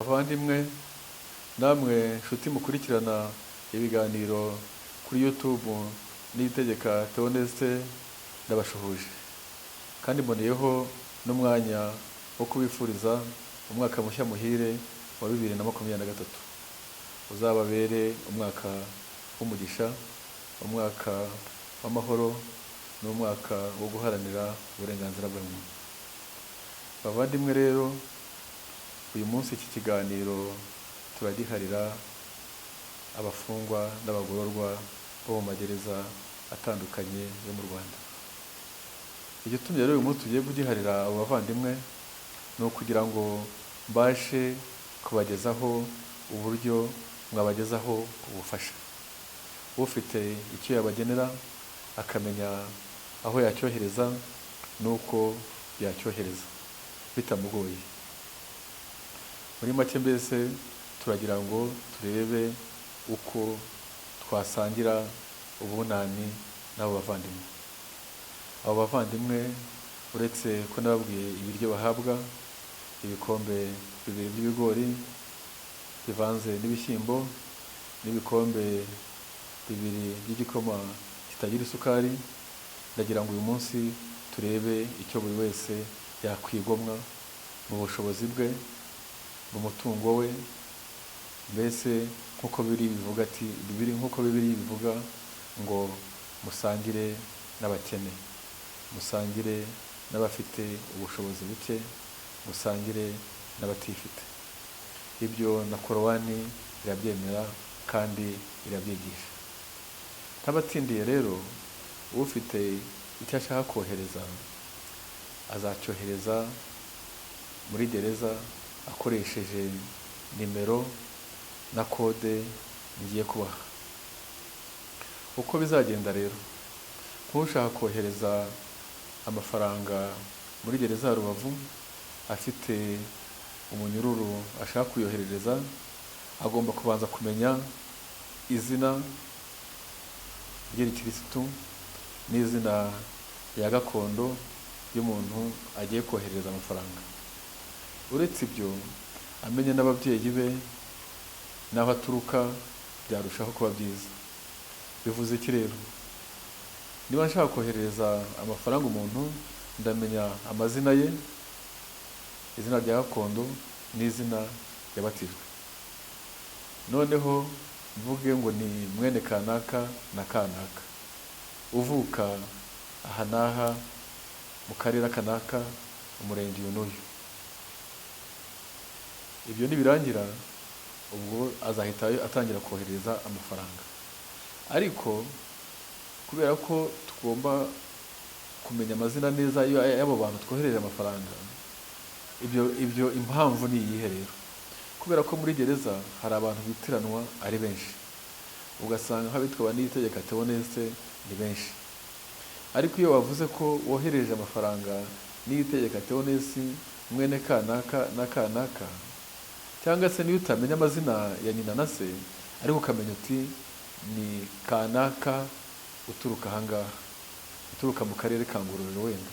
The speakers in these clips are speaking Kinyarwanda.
Bavandimwe namwe nshuti mukurikirana ibiganiro kuri YouTube Niyitegeka Theoneste, ndabashuhuje kandi mboneyeho n'umwanya wo kubifuriza umwaka mushya muhire wa 2023. Uzababere umwaka w'umugisha, umwaka w'amahoro n'umwaka wo guharanira uburenganzira bwa muntu. Bavandimwe rero, uyu munsi iki kiganiro turagiharira abafungwa n'abagororwa bo mu magereza atandukanye yo mu Rwanda. Igitumye rero uyu munsi tugiye kugiharira abo bavandimwe ni ukugira ngo mbashe kubagezaho uburyo mwabagezaho ubufasha. Ufite icyo yabagenera akamenya aho yacyohereza n'uko yacyohereza bitamugoye. Muri make mbese turagira ngo turebe uko twasangira ubunani n'abo bavandimwe. Abo bavandimwe uretse ko nababwiye ibiryo bahabwa, ibikombe bibiri by'ibigori bivanze n'ibishyimbo n'ibikombe bibiri by'igikoma kitagira isukari, ndagira ngo uyu munsi turebe icyo buri wese yakwigomwa mu bushobozi bwe, mu mutungo we, mbese nk'uko Bibiliya bivuga ati bibiri nk'uko Bibiliya bivuga ngo musangire n'abakene, musangire n'abafite ubushobozi buke, musangire n'abatifite. Ibyo na Korowani irabyemera kandi irabyigisha. Ntabatindiye rero, ufite icyo ashaka kohereza azacyohereza muri gereza akoresheje nimero na kode ngiye kubaha. Uko bizagenda rero, nk'ushaka kohereza amafaranga muri gereza ya Rubavu afite umunyururu ashaka kuyoherereza, agomba kubanza kumenya izina ry'irikirisitu n'izina rya gakondo y'umuntu agiye koherereza amafaranga. Uretse ibyo, amenye n'ababyeyi be n'aho aturuka byarushaho kuba byiza. Bivuze iki rero? Niba nshaka koherereza amafaranga umuntu, ndamenya amazina ye, izina rya gakondo n'izina yabatijwe. Noneho mvuge ngo ni mwene kanaka na kanaka, uvuka aha n'aha mu karere aka n'aka, umurenge uyu n'uyu. Ibyo nibirangira, ubwo azahita atangira kohereza amafaranga. Ariko kubera ko tugomba kumenya amazina neza y'abo bantu twohereje amafaranga, ibyo impamvu ni iyihe rero? Kubera ko muri gereza hari abantu bitiranwa ari benshi, ugasanga nk'abitwa ba Niyitegeka Theoneste ni benshi. Ariko iyo wavuze ko wohereje amafaranga Niyitegeka Theoneste mwene kanaka na kanaka, cyangwa se niyo utamenya amazina ya nyina na se, ariko ukamenya uti ni kanaka uturuka aha ngaha, uturuka mu karere ka Ngororero wenda,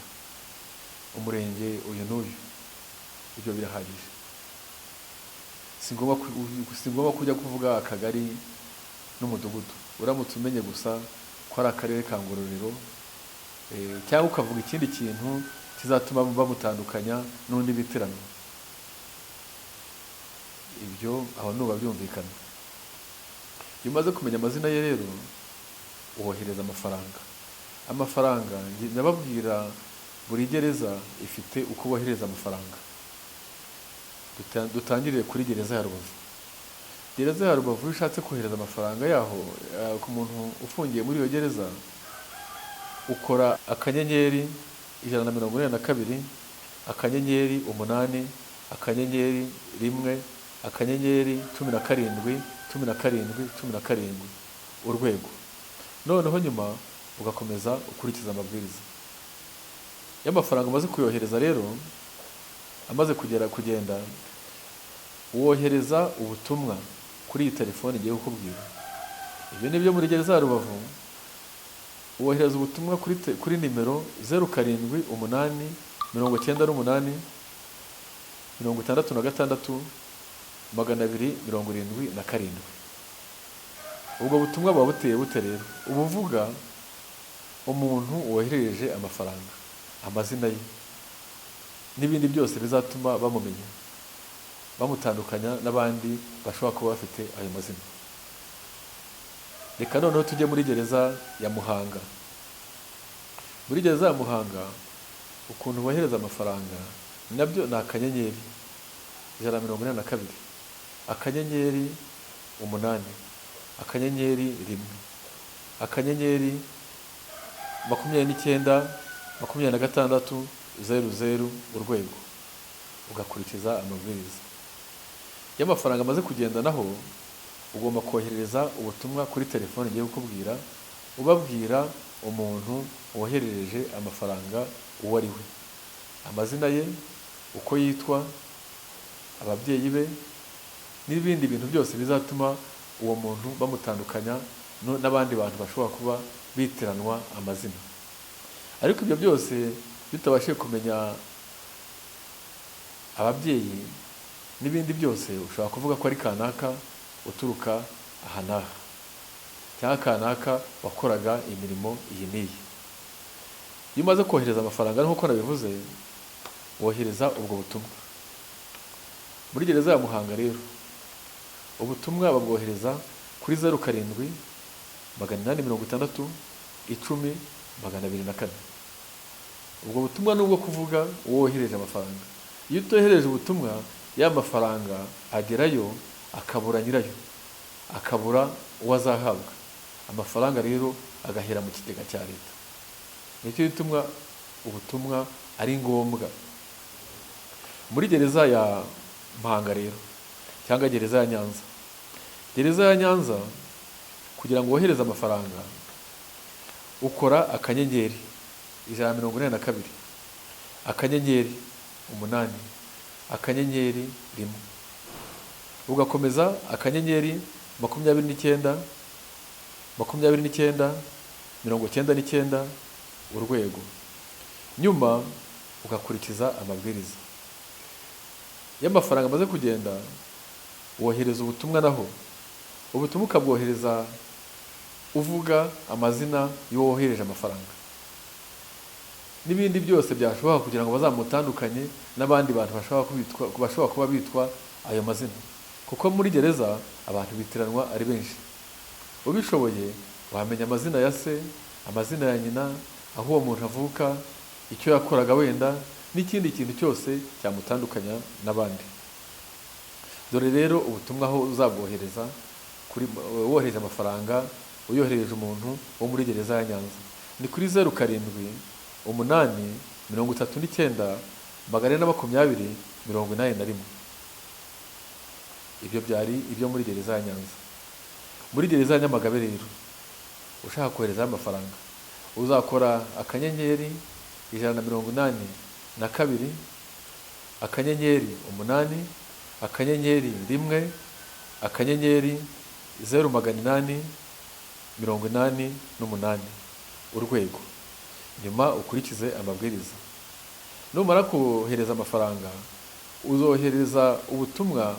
umurenge uyu n'uyu, ibyo birahagije. Si ngombwa kujya kuvuga akagari n'umudugudu, uramutse umenye gusa ko ari akarere ka Ngororero, cyangwa ukavuga ikindi kintu kizatuma bamutandukanya n'undi bitiranwa, ibyo aho nuba byumvikana. Iyo umaze kumenya amazina ye rero, wohereza amafaranga. Amafaranga ndababwira, buri gereza ifite uko bohereza amafaranga. Dutangirire kuri gereza ya Rubavu. Gereza ya Rubavu, iyo ushatse kohereza amafaranga yaho ku muntu ufungiye muri iyo gereza, ukora *182 *8 *1 *17 17 17 urwego. Noneho nyuma ugakomeza ukurikiza amabwiriza. Iyo amafaranga umaze kuyohereza rero, amaze kugera kugenda, wohereza ubutumwa kuri iyi telefone igiye kukubwira. Ibyo ni byo muri gereza ya Rubavu. Wohereza ubutumwa kuri nimero 078 98 66 277. Ubwo butumwa buba buteye bute rero? Uba uvuga umuntu woherereje amafaranga, amazina ye n'ibindi byose bizatuma bamumenya, bamutandukanya n'abandi bashobora kuba bafite ayo mazina. Reka noneho tujye muri gereza ya Muhanga. Muri gereza ya Muhanga ukuntu bohereza amafaranga nabyo ni akanyenyeri 182, akanyenyeri 8, akanyenyeri 1, akanyenyeri 29 26 0 0 urwego, ugakurikiza amabwiriza. Iyo amafaranga amaze kugenda naho ugomba koherereza ubutumwa kuri telefone ngiye kukubwira, ubabwira umuntu woherereje amafaranga uwo ari we, amazina ye, uko yitwa, ababyeyi be n'ibindi bintu byose bizatuma uwo muntu bamutandukanya n'abandi bantu bashobora kuba bitiranwa amazina. Ariko ibyo byose bitabashije kumenya ababyeyi n'ibindi byose, ushobora kuvuga ko ari kanaka uturuka aha n'aha, cyangwa kanaka wakoraga imirimo iyi n'iyi. Iyo umaze kohereza amafaranga nk'uko nabivuze, wohereza ubwo butumwa. Muri gereza ya Muhanga rero ubutumwa babwohereza kuri 0 7 860 10 204. Ubwo butumwa ni ubwo kuvuga uwo wohereje amafaranga. Iyo utohereje ubutumwa, ya mafaranga agerayo akabura nyirayo, akabura uwo azahabwa. Amafaranga rero agahera mu kigega cya leta. Nicyo gituma ubutumwa ari ngombwa. Muri gereza ya Muhanga rero cyangwa gereza ya Nyanza, gereza ya Nyanza kugira ngo wohereze amafaranga ukora akanyenyeri 182, akanyenyeri 8, akanyenyeri 1, ugakomeza akanyenyeri 29 29 99 urwego, nyuma ugakurikiza amabwiriza. Iyo amafaranga amaze kugenda wohereza ubutumwa, naho ubutumwa ukabwohereza uvuga amazina y'uwo wohereje amafaranga n'ibindi byose byashoboka kugira ngo bazamutandukanye n'abandi bantu bashobora kuba bitwa ayo mazina, kuko muri gereza abantu bitiranwa ari benshi. Ubishoboye wamenya amazina ya se, amazina ya nyina, aho uwo muntu avuka, icyo yakoraga wenda n'ikindi kintu cyose cyamutandukanya n'abandi. Dore rero ubutumwa aho uzabwohereza kuri wohereje amafaranga, uyohereje umuntu wo muri gereza ya Nyanza ni kuri 0 7 8 39 420 81. Ibyo byari ibyo muri gereza ya Nyanza. Muri gereza ya Nyamagabe rero ushaka kohereza amafaranga uzakora akanyenyeri 182, akanyenyeri 8, akanyenyeri 1, akanyenyeri 0 888 urwego, nyuma ukurikize amabwiriza. Numara kohereza amafaranga uzohereza ubutumwa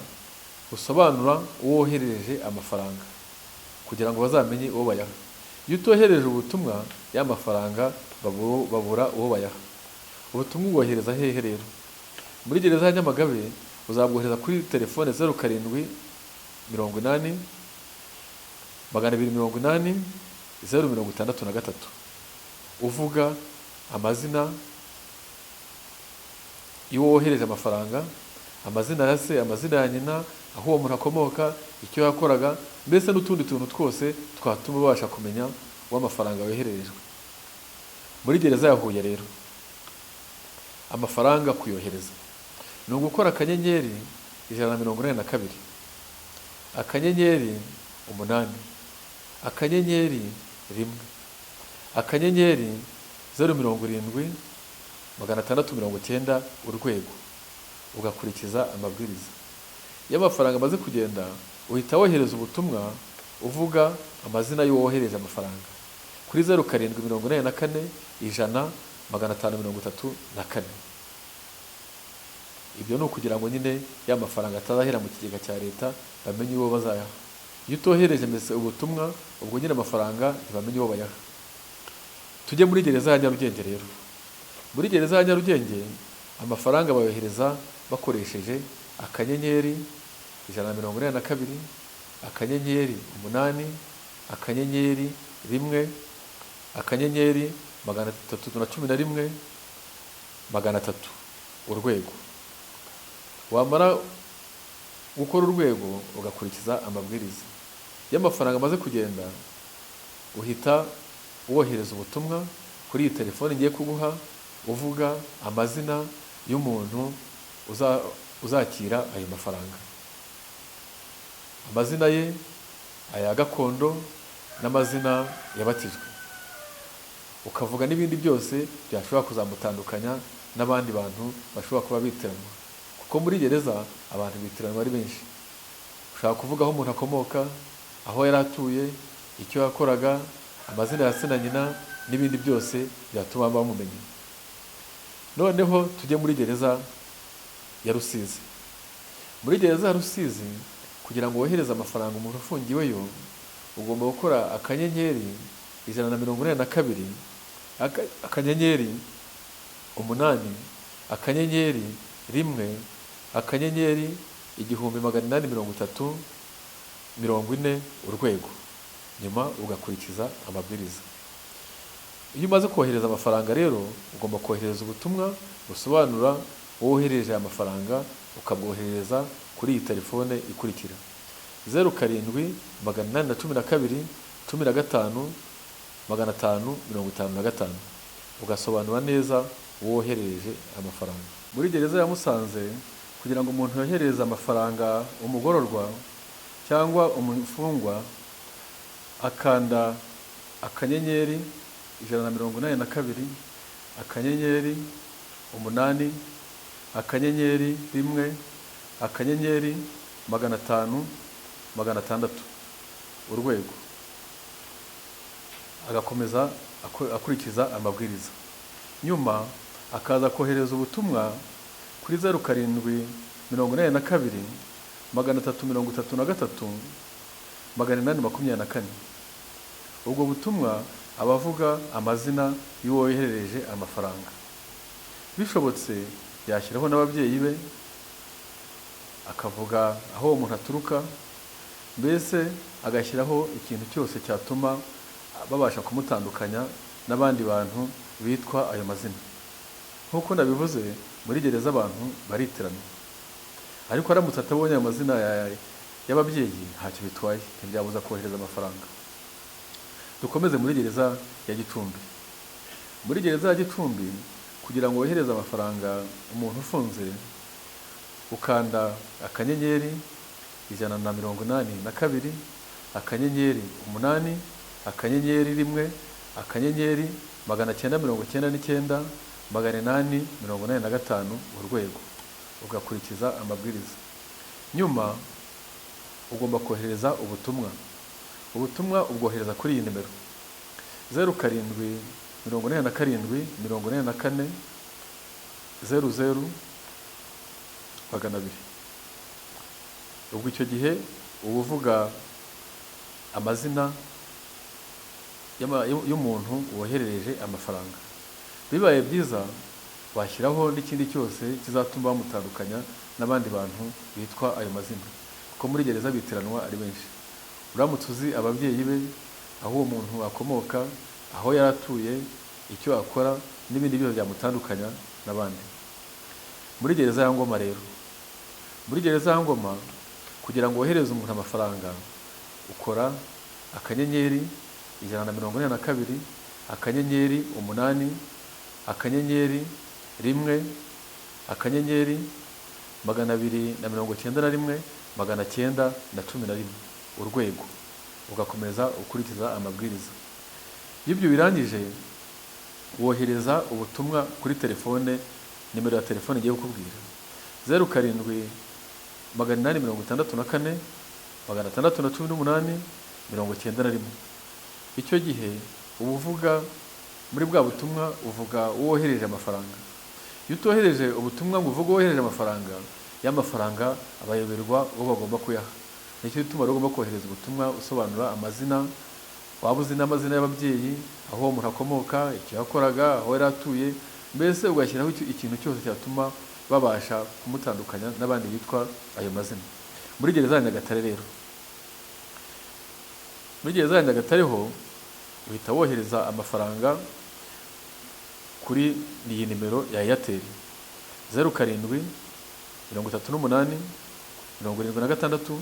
busobanura uwo woherereje amafaranga kugira ngo bazamenye uwo bayaha. Iyo utohereje ubutumwa, ya mafaranga babura uwo bayaha. Ubutumwa ubwohereza hehe rero? Muri gereza ya Nyamagabe uzabwohereza kuri telefone 0 7 80 280 063, uvuga amazina y'uwo wohereje amafaranga, amazina ya se, amazina ya nyina, aho uwo muntu akomoka, icyo yakoraga, mbese n'utundi tuntu twose twatuma babasha kumenya uwo amafaranga yohererejwe. Muri gereza ya Huye rero amafaranga kuyohereza ni ugukora akanyenyeri 182, akanyenyeri 8, akanyenyeri 1, akanyenyeri 0 70 690 urwego, ugakurikiza amabwiriza. Iyo amafaranga amaze kugenda uhita wohereza ubutumwa uvuga amazina y'uwo wohereje amafaranga kuri 0 7 84 100 534. Ibyo ni ukugira ngo nyine ya mafaranga atazahera mu kigega cya leta, bamenye uwo bazayaha. Iyo utohereje mbese ubutumwa, ubwo nyine amafaranga ntibamenye uwo bayaha. Tujye muri gereza ya Nyarugenge rero. Muri gereza ya Nyarugenge amafaranga bayohereza bakoresheje akanyenyeri 182 akanyenyeri 8 akanyenyeri 1 akanyenyeri 311 300 urwego. Wamara gukora urwego ugakurikiza amabwiriza. Iyo amafaranga amaze kugenda uhita wohereza ubutumwa kuri iyi telefone ngiye kuguha, uvuga amazina y'umuntu uzakira ayo mafaranga, amazina ye, aya gakondo n'amazina yabatijwe, ukavuga n'ibindi byose byashobora kuzamutandukanya n'abandi bantu bashobora kuba bitiranwa, kuko muri gereza abantu bitiranwa ari benshi. Ushobora kuvuga aho umuntu akomoka, aho yari atuye, icyo yakoraga, amazina ya se na nyina n'ibindi byose byatuma bamumenya. Noneho tujye muri gereza ya Rusizi. Muri gereza ya Rusizi, kugira ngo wohereze amafaranga umuntu ufungiweyo, ugomba gukora akanyenyeri 182 akanyenyeri 8 akanyenyeri 1 akanyenyeri 1830 40 urwego, nyuma ugakurikiza amabwiriza. Iyo umaze kohereza amafaranga rero, ugomba kohereza ubutumwa busobanura wohereje aya mafaranga, ukabwohereza kuri iyi telefone ikurikira: 0 7 812 15 555, ugasobanura neza woherereje amafaranga. Muri gereza ya Musanze, kugira ngo umuntu yohereze amafaranga umugororwa cyangwa umufungwa, akanda akanyenyeri 182 akanyenyeri 8 akanyenyeri 1 akanyenyeri 500 600 urwego, agakomeza akurikiza amabwiriza. Nyuma akaza kohereza ubutumwa kuri 0 7 82 333 824. Ubwo butumwa abavuga amazina y'uwoherereje amafaranga. Bishobotse yashyiraho n'ababyeyi be, akavuga aho uwo muntu aturuka, mbese agashyiraho ikintu cyose cyatuma babasha kumutandukanya n'abandi bantu bitwa ayo mazina. Nk'uko nabivuze, muri gereza abantu baritiranwa, ariko aramutse atabonye ayo mazina y'ababyeyi ntacyo bitwaye, ntibyabuza kohereza amafaranga. Dukomeze muri gereza ya Gicumbi. Muri gereza ya Gicumbi, kugira ngo wohereze amafaranga umuntu ufunze, ukanda akanyenyeri 182 akanyenyeri 8 akanyenyeri 1 akanyenyeri 999 885 urwego, ugakurikiza amabwiriza. Nyuma ugomba kohereza ubutumwa. Ubutumwa ubwohereza kuri iyi nimero: 0 7 47 44 00 200. Ubwo icyo gihe uba uvuga amazina y'umuntu woherereje amafaranga. Bibaye byiza washyiraho n'ikindi cyose kizatuma bamutandukanya n'abandi bantu bitwa ayo mazina, kuko muri gereza bitiranwa ari benshi. Uramutse uzi ababyeyi be, aho uwo muntu akomoka, aho yari atuye, icyo akora n'ibindi byose byamutandukanya n'abandi. Muri gereza ya Ngoma rero, muri gereza ya Ngoma, kugira ngo wohereze umuntu amafaranga, ukora akanyenyeri 142 akanyenyeri 8 akanyenyeri 1 akanyenyeri 291 911 urwego, ugakomeza ukurikiza amabwiriza. Iyo ibyo birangije, wohereza ubutumwa kuri telefone, nimero ya telefone ngiye kukubwira: 0 7 864 618 91. Icyo gihe uba uvuga muri bwa butumwa, uvuga uwohereje amafaranga. Iyo utohereje ubutumwa ngo uvuge wohereje amafaranga, y'amafaranga abayoberwa uwo bagomba kuyaha. Nicyo gituma rero ugomba kohereza ubutumwa usobanura amazina, waba uzi n'amazina y'ababyeyi, aho uwo muntu akomoka, icyo yakoraga, aho yari atuye, mbese ugashyiraho ikintu cyose cyatuma babasha kumutandukanya n'abandi bitwa ayo mazina. Muri gereza ya Nyagatare rero, muri gereza ya Nyagatare ho uhita wohereza amafaranga kuri iyi nimero ya Airtel: 07 38 76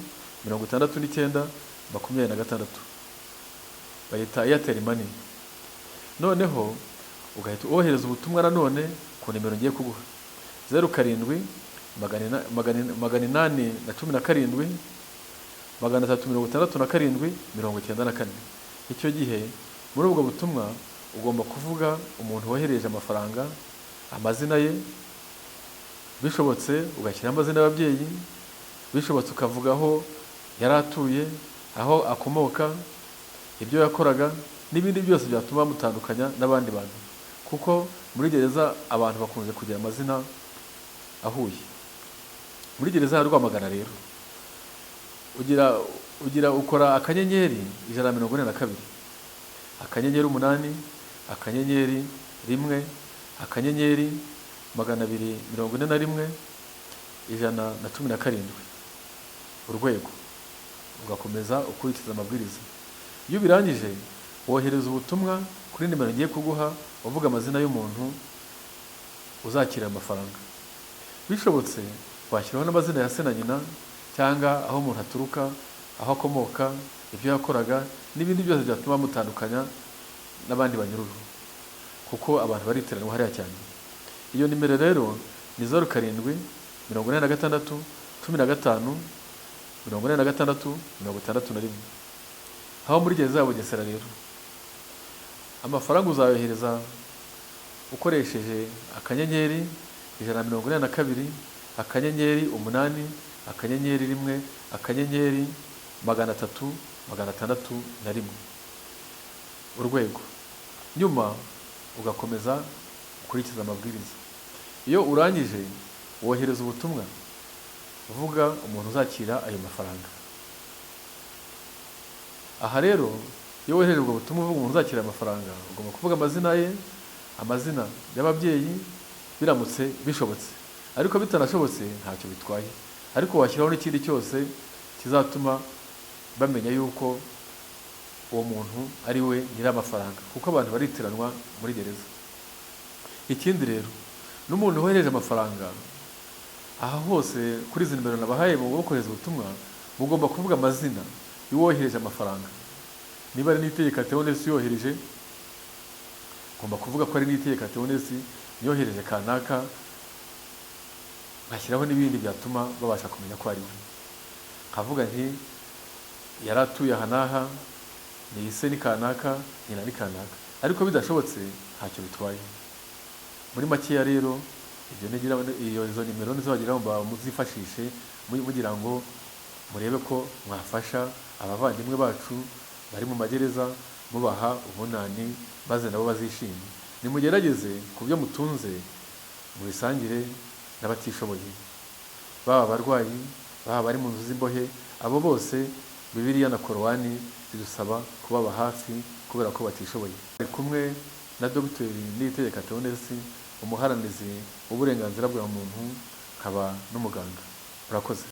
69 26. Bayita Airtel Money. Noneho ugahita wohereza ubutumwa nanone ku nimero ngiye kuguha: 07 817 367 94. Icyo gihe muri ubwo butumwa ugomba kuvuga umuntu wohereje amafaranga, amazina ye, bishobotse ugashyiraho amazina y'ababyeyi, bishobotse ukavuga aho yari atuye, aho akomoka, ibyo yakoraga n'ibindi byose byatuma bamutandukanya n'abandi bantu, kuko muri gereza abantu bakunze kugira amazina ahuye. Muri gereza ya Rwamagana rero ugira ukora akanyenyeri 142 akanyenyeri 8 akanyenyeri 1 akanyenyeri 241 117 urwego, ugakomeza ukurikiza amabwiriza. Iyo ubirangije wohereza ubutumwa kuri nimero ngiye kuguha, uvuga amazina y'umuntu uzakira amafaranga. Bishobotse washyiraho n'amazina ya se na nyina, cyangwa aho umuntu aturuka, aho akomoka, ibyo yakoraga n'ibindi byose byatuma bamutandukanya n'abandi banyururu, kuko abantu bariteranwa hariya cyane. Iyo nimero rero ni 07 86 15 86 61. Aho muri gereza ya Bugesera rero amafaranga uzayohereza ukoresheje akanyenyeri 142 akanyenyeri 8 akanyenyeri 1 akanyenyeri 300 601 urwego. Nyuma ugakomeza ukurikiza amabwiriza. Iyo urangije wohereza ubutumwa uvuga umuntu uzakira ayo mafaranga. Aha rero iyo wohereje ubwo butumwa uvuga umuntu uzakira amafaranga, ugomba kuvuga amazina ye, amazina y'ababyeyi, biramutse bishobotse. Ariko bitanashobotse ntacyo bitwaye, ariko washyiraho n'ikindi cyose kizatuma bamenya yuko uwo muntu ari we nyir'amafaranga, kuko abantu baritiranwa muri gereza. Ikindi rero, n'umuntu wohereje amafaranga, aha hose kuri izi nimero nabahaye mu kohereza ubutumwa, mugomba kuvuga amazina y'uwohereje amafaranga. Niba ari Niyitegeka Theoneste uyohereje, ngomba kuvuga ko ari Niyitegeka Theoneste yohereje kanaka, nkashyiraho n'ibindi byatuma babasha kumenya ko ari we. Nkavuga nti yari atuye aha n'aha, ni ise ni kanaka, nyina ni kanaka. Ariko bidashobotse ntacyo bitwaye. Muri makeya rero ibyo nigira iyo izo nimero nizo bagira ngo muzifashishe mugira ngo murebe ko mwafasha abavandimwe bacu bari mu magereza, mubaha ubunani maze nabo bazishime. Nimugerageze ku byo mutunze mubisangire n'abatishoboye, baba abarwayi, baba abari mu nzu z'imbohe, abo bose Bibiliya na Korowani zidusaba kubaba hafi kubera ko batishoboye. Ari kumwe na Dr Niyitegeka Theoneste, umuharanizi w'uburenganzira bwa muntu, nkaba n'umuganga. Murakoze.